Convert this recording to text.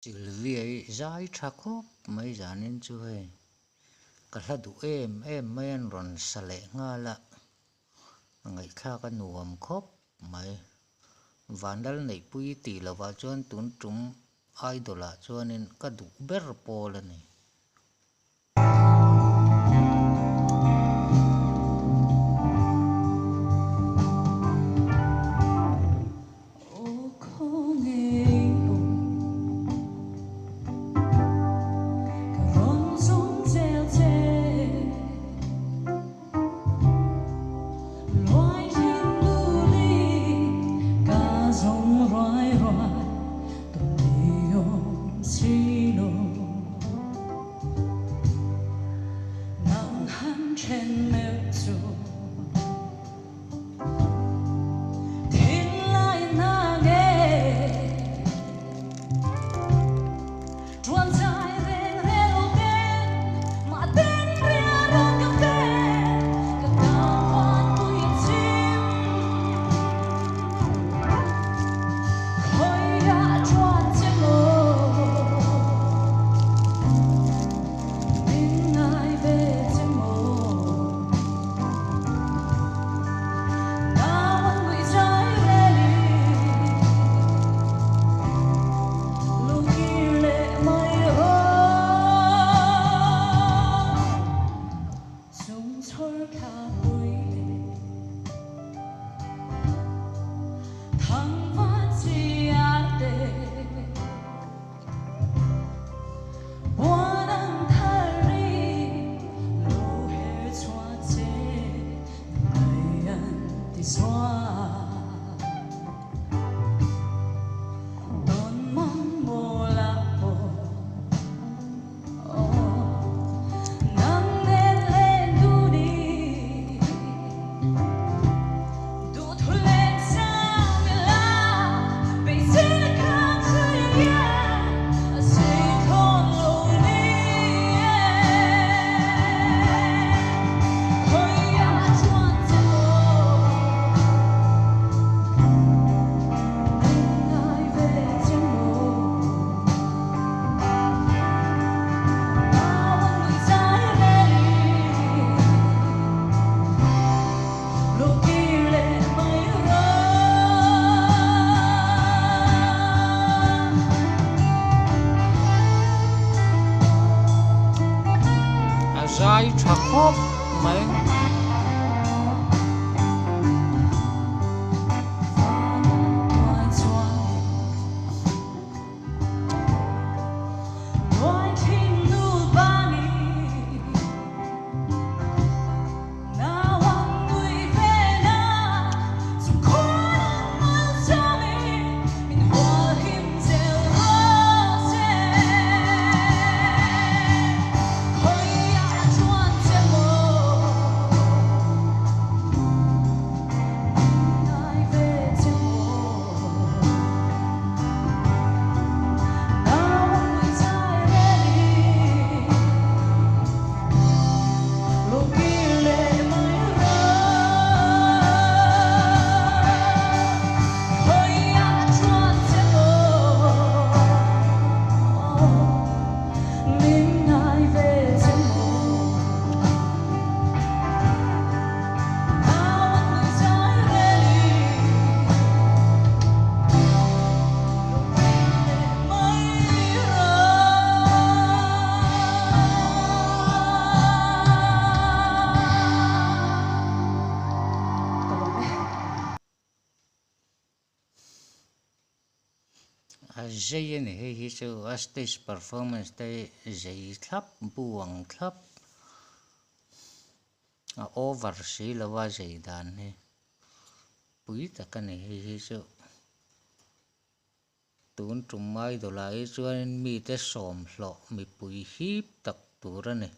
Sylvia i zai tha khawp mai zanin chu hei ka hla duh em em mai an rawn sa leh nghal a, a ngaihthlak a nuam khawp mai. Vanlal Neihpui tih lovah chuan tun tum Idol ah chuanin ka duh ber pawl a ni. A zai tha khawp mai. A zei a ni hei hi chu a stage performance te hi zei thlap bu ang thlap a over si lo a zei dan hi pui tak a ni hei hi chu tun tum idol ah hi chuanin mite sawm hlawh mipui hip tak tur a ni.